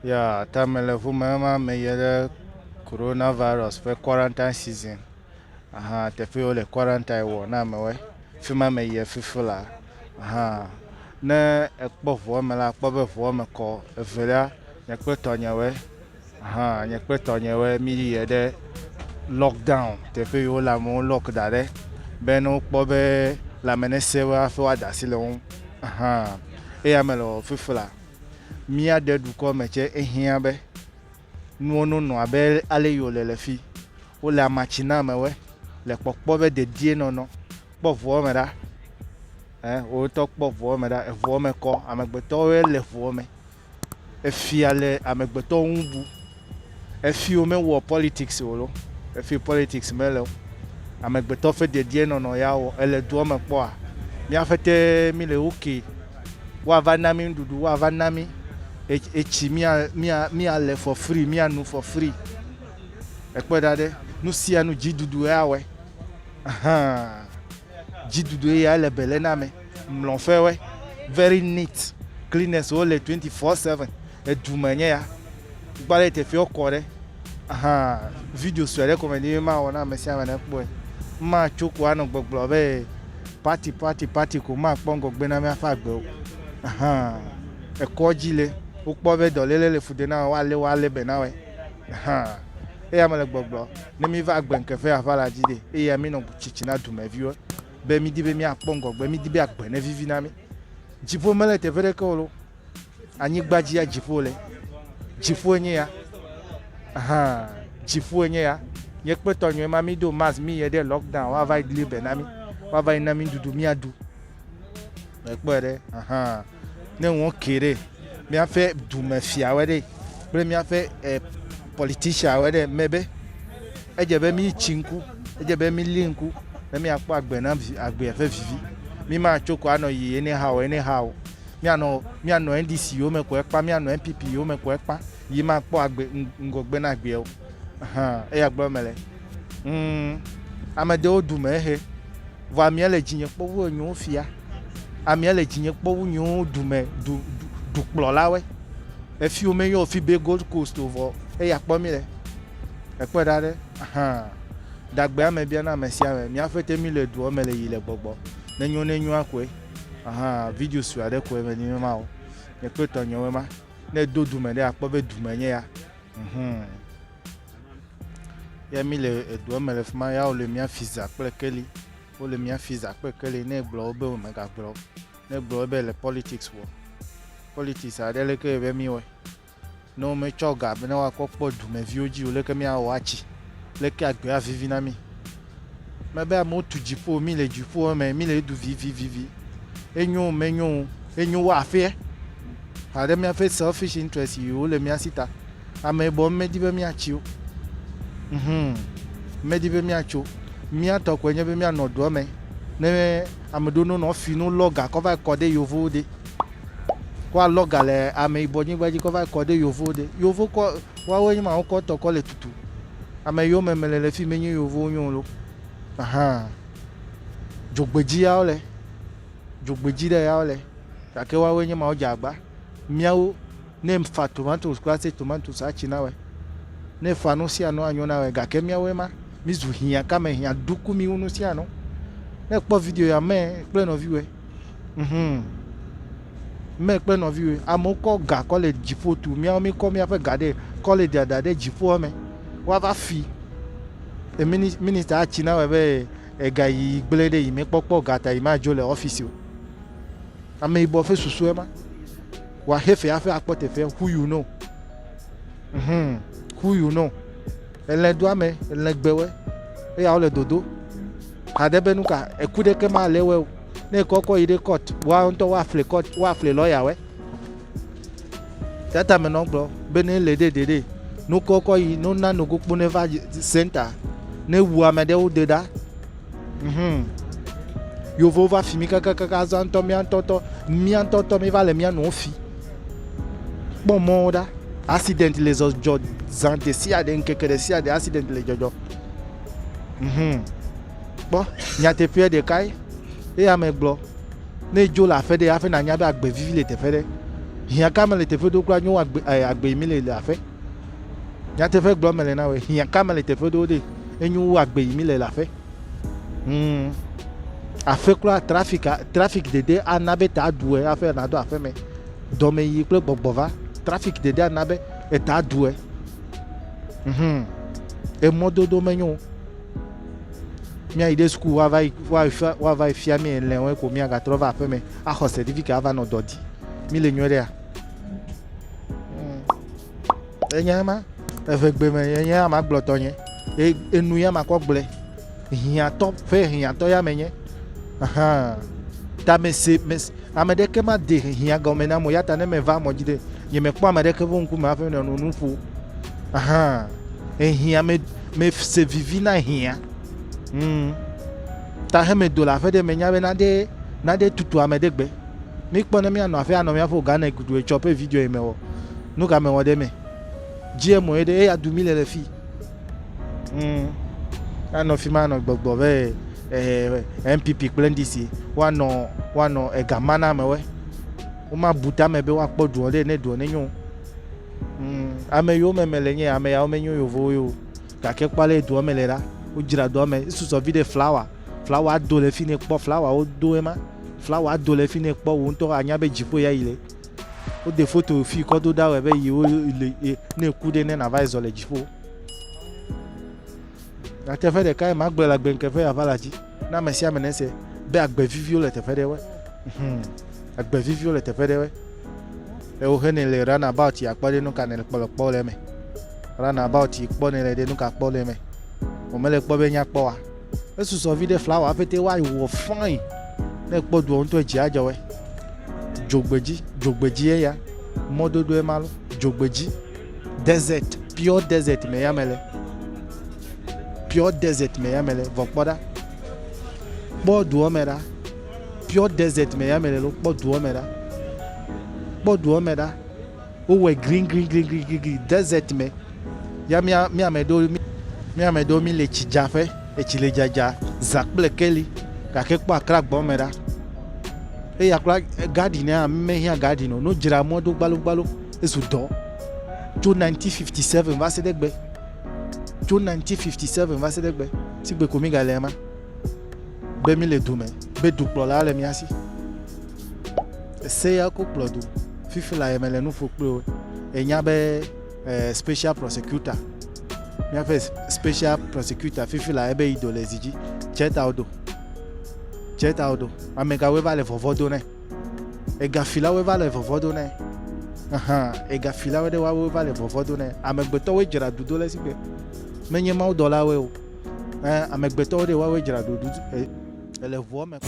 Ya ta mele ʋu me ema meyie ɖe corona virus ƒe quarantine season. Aha teƒe wole quarantine wɔ na amewoe. Fi ma meyie fifi la. Aha ne ekpɔ ʋua me la, akpɔ be ʋua me kɔ. Evelia, nye kple tɔnyewoe. Aha nye kple tɔnyewoe míyie ɖe lockdown teƒe yi wole amewo lock da ɖe be ne wokpɔ be lãme nesẽ wo hafi woada asi le wo ŋu. Aha eya mele wɔwɔ fifi la. Mía de dukɔ me tsɛ ehiã be nuwo nonɔ abe ale yi wòle le fi. Wole amatsi na amewoe le kpɔkpɔ be dedienɔnɔ. Kpɔ ʋua me ɖa. Ɛ wò ŋutɔ kpɔ ʋua me ɖa. Eʋua me kɔ. Amegbetɔwoe le ʋua me. Efia le amegbetɔwo ŋu bu. Efi womewɔ politics o lo. Efi politics mele o. Amegbetɔ ƒe dedienɔnɔ ya wɔ. Ele dua me kpɔa, mía ƒete mí le ok. Woava na mí nuɖuɖu, woava na mí etsi mía mía míale for free, míanu for free. Ekpɔe ɖa ɖe, nu sia nu dziɖuɖu ya wɔe. Ahan. Dziɖuɖu ya le be le na ame. Mlɔƒewɔe. Very neat. Cleaners wole 24/7. Edu me nye ya. Gba ɖe teƒewo kɔ ɖe. Ahan. Video sue ɖe ko medi be mawɔ na ame sia ame ne kpɔe. Matso ko anɔ gbɔgblɔ be party party party ko makpɔ ŋgɔgbe na míaƒe agbe o. Ahan. Ekɔ dzi le. Wokpɔ be dɔléle le fu ɖe na wo, woalé wo alé be na woe. Ahan. Eya mele gbɔgblɔ. Ne míva agbe ŋke ƒe aʋa la dzi ɖe, eya mínɔ tsitsi na dumeviwo be mídi be míakpɔ ŋgɔgbe, mídi be agbe nevivi na mí. Dziƒo mele teƒe ɖeke o lo. Anyigba dzia dziƒo le. Dziƒoe nye ya. Ahan. Dziƒoe nye ya. Nye kple tɔnyewoe ma mído mask míyi ɖe lockdown woava yi gli be na mí. Woava yi na mí nuɖuɖu míaɖu. Èkpɔe ɖe? Ahan. Ne ŋɔ ke ɖe, míaƒe dumefiawoe ɖe kple míaƒe eh, politicianwoe ɖe me be edze be mítsi ŋku, edze be míli ŋku ne míakpɔ agbe na vi, agbea ƒe vivi. Mí matso ko anɔ yi anyhow anyhow. Míanɔ míanɔ NDC yome ko ekpa, míanɔ NPP yome ko ekpa yi makpɔ agbe ŋgɔgbe na agbea o. Ahan, eya gblɔ mele. Mm, ame ɖewo dume ehe. Vɔ amea le dzinye kpɔ wu enyewo fia. Amea le dzinye kpɔ wu nyewo dume du du dukplɔlawoe. Efi wo meyɔ fi be Gold Coast o vɔ eya kpɔ mi le. Ekpɔe ɖa ɖe. Ahan. Ɖagbea me bia na ame sia ame. Mía ƒete mi le dua me le yi le gbɔgbɔ. Ne nyo ne nyoa koe. Ahan video sue aɖe koe me nyi ma o. Nye kple tɔnyewoe ma. Ne edo dume ɖe akpɔ be dume nye ya. Mhm. Ya mi le edua me le fi ma ya wole mía fi za kple keli. Wole mía fi za kple keli. Ne egblɔ wo be wo megagblɔ o. Ne egblɔ wo be le politics wɔ. Politics aɖe leke be mi wɔe. Ne wometsɔ ga be ne woakɔ kpɔ dumeviwo dzi o leke míawɔ atsi. Leke agbea vivi na mí. Mebe amewo tu dziƒo, mi le dziƒo me, mi le edu vivivivi. Enyo o menyo o, enyo wu aƒea. Haɖe míaƒe selfish interest yiwo le mía si ta. Ameyibɔ medi be míatsi o. Mhm. Medi be míatso. Mía tɔ koe nye be míanɔ dua me. Ne ame ɖewo nonɔ fi no lɔ ga kɔ va kɔ ɖe yevowo de. Woalɔ ga le ameyibɔ nyigba dzi kɔ va kɔ ɖe yevowo de. Yevo kɔ woawoe nye ma wokɔ tɔ kɔ le tutu. Ame yiwo me mele le fi menye yevowo nyo lo. Ahan. Dzogbedzi ya wole. Dzogbedzi ɖe ya wole. Gake woawoe nye ma wodze agba. Míawo ne fa tomatoes kura se tomatoes atsi na wɔe. Ne fa nu sia nu anyo na wɔe gake míawoe ma mízu hiã kame hiã duku mi wu nu sia nu. Ne kpɔ video ya me kple nɔviwoe. Mhm. Me kple nɔviwoe. Amewo kɔ ga kɔ le dziƒo tu. Míawo míkɔ míaƒe ga ɖe kɔ le dada ɖe dziƒoa me. Woava fi. E minister atsi na wɔe be ega yi gblẽ ɖe yi mekpɔkpɔ ga ta yi madzo le office o. Ameyibɔ ƒe susue ma. Wòaxe fe hafi akpɔ teƒe. Who you know? Mhm. Who you know? Elẽ doame, elẽ gbewɔe. Eya wole dodo. Haɖe be nuka eku ɖeke ma le wɔe o. Ne ekɔkɔ yi ɖe court, woa ŋutɔ woafle court, woafle lawyer wɔe. Tata menɔ gblɔ be ne le ɖe ɖe no kɔkɔ yi no na nogokpo ne va center ne wu ame ɖewo de ɖa. Mhm. Yovowo va fi mi kakakaka azɔ ŋutɔ mía ŋutɔ tɔ mía ŋutɔ tɔ mi va le mía nɔewo fi. Kpɔ mɔwo ɖa. Accident le dzɔdzɔ zã ɖe sia ɖe ŋkeke ɖe sia ɖe accident le dzɔdzɔ. Mhm. Kpɔ nyateƒea ɖekae eye ame gblɔ ne edzo le aƒe ɖe hafi nànya be agbe vivi le teƒe ɖe. Hiãkame le teƒe ɖewo kura nyo wu agbe, agbe yi mi le le aƒe. Nyateƒe gblɔm mele na wòe. Hiãkame le teƒe ɖewo ɖe, enyo wu agbe yi mi le le aƒe. Hmm. Aƒe kura traffic, traffic dede ana be ta ɖu hafi nàɖo aƒe me. Dɔmeyiyi kple gbɔgbɔ va. Traffic dede ana be eta ɖu. Mhm. Emɔdodo menyo o. Míayi ɖe suku woava yi woava yi fia mí elẽwoe ko míagatrɔ va aƒe me axɔ certificate ava nɔ dɔ di. Mí le nyuie ɖea? Hmm. Enye ema. Eʋegbe me enye ama gblɔ tɔnye. E, enu ya makɔ gblɔe. Hiãtɔ ƒe hiãtɔ ya menye. Ahan. Ta mese mese ame ɖeke made hiã gɔme nam o. Ya ta ne meva mɔ dzi ɖe, nye mekpɔ ame ɖeke ƒe ŋkume hafi nɔ nu ƒo. Ahan. Ehiã me mese vivi na hiã. Hmm. Ta he medo le aƒe ɖe menya be nade nade tutu ame ɖe gbe. Mikpɔ ne míanɔ aƒe anɔ míaƒe Ghana gudu etsɔ ƒe video yi mewɔ. Nu ka mewɔ ɖe eme? GMO ye ɖe eya du mí le le fi. Hmm. Anɔ fi ma anɔ gbɔgbɔ be eh, NPP kple NDC woanɔ woanɔ ega ma na amewoe. Womabu tame be woakpɔ duɔ ɖe ne duɔ nenyo. Hmm. Ame yiwo me mele nye ame yawo menyo yevowo yo. Gake kpɔ ale dua me le ɖa. Wodzra dua me. Esusɔ viɖe flawa. Flawa do le fi ne kpɔ flawa wodo ema. Flawa do le fi ne kpɔ wò ŋutɔ anya be dziƒo ya yi le. Wode foto fi kɔ do ɖa wɔ be yi wo le ne ku ɖe ne nava zɔ le dziƒo. Nyateƒe ɖeka ye magblɔ le agbeŋke ƒe aʋala dzi na ame sia ame nese be agbe viviwo le teƒe ɖewoe. Hmm. Agbe viviwo le teƒe ɖewoe. Ewo he ne le runabout ya kpɔ ɖe nuka ne le kpɔ le kpɔ le eme. Runabout yi kpɔ ne le ɖe nuka kpɔ le eme. Wo mele kpɔ be nya kpɔ wa. Esusɔ vi ɖe flower pete wa wɔ fine. Ne kpɔ duɔ ŋutɔ dzi adzɔ wɛ. Dzogbedzi, dzogbedzi eya. Mɔdodo ema lo. Dzogbedzi. Desert, pure desert me ya mele. Pure desert me ya mele. Vɔ kpɔ ɖa. Kpɔ duɔ me ɖa. Pure desert me ya mele lo. Kpɔ duɔ me ɖa. Kpɔ duɔ me ɖa. Wowɔe green green green green green green desert me. Ya mía mía ame ɖewo mía ame ɖewo mi le tsi dzaƒe. Etsi le dzadza zã kple keli. Gake kpɔ Accra gbɔ me ɖa. Eya kura garden ya mehiã garden o. No dzra mɔ ɖo gbalogbalo. Ezu dɔ. Tso 1957 va se ɖe gbe. Tso 1957 va se ɖe gbe. Sigbe ko mi gale ema. Be mi le du me. Be dukplɔla le mía si. Ese ya ko kplɔ du. Fifi la ye mele nu ƒo kpli wo. Enya be eh, special prosecutor. Míaƒe special prosecutor fifi la ebe yi do le zi dzi. Tsɛta wo do. Tsɛta wo do. Ame gawoe va le vɔvɔ do nɛ. Egafilawoe va le vɔvɔ do nɛ. Ahan, egafilawoe ɖe woawoe va le vɔvɔ do nɛ. Amegbetɔwoe dzra du do le esi gbe. Menye mawudɔlawoe o. Ɛ, amegbetɔwo ɖe woawoe dzra du do. Ele ʋua me.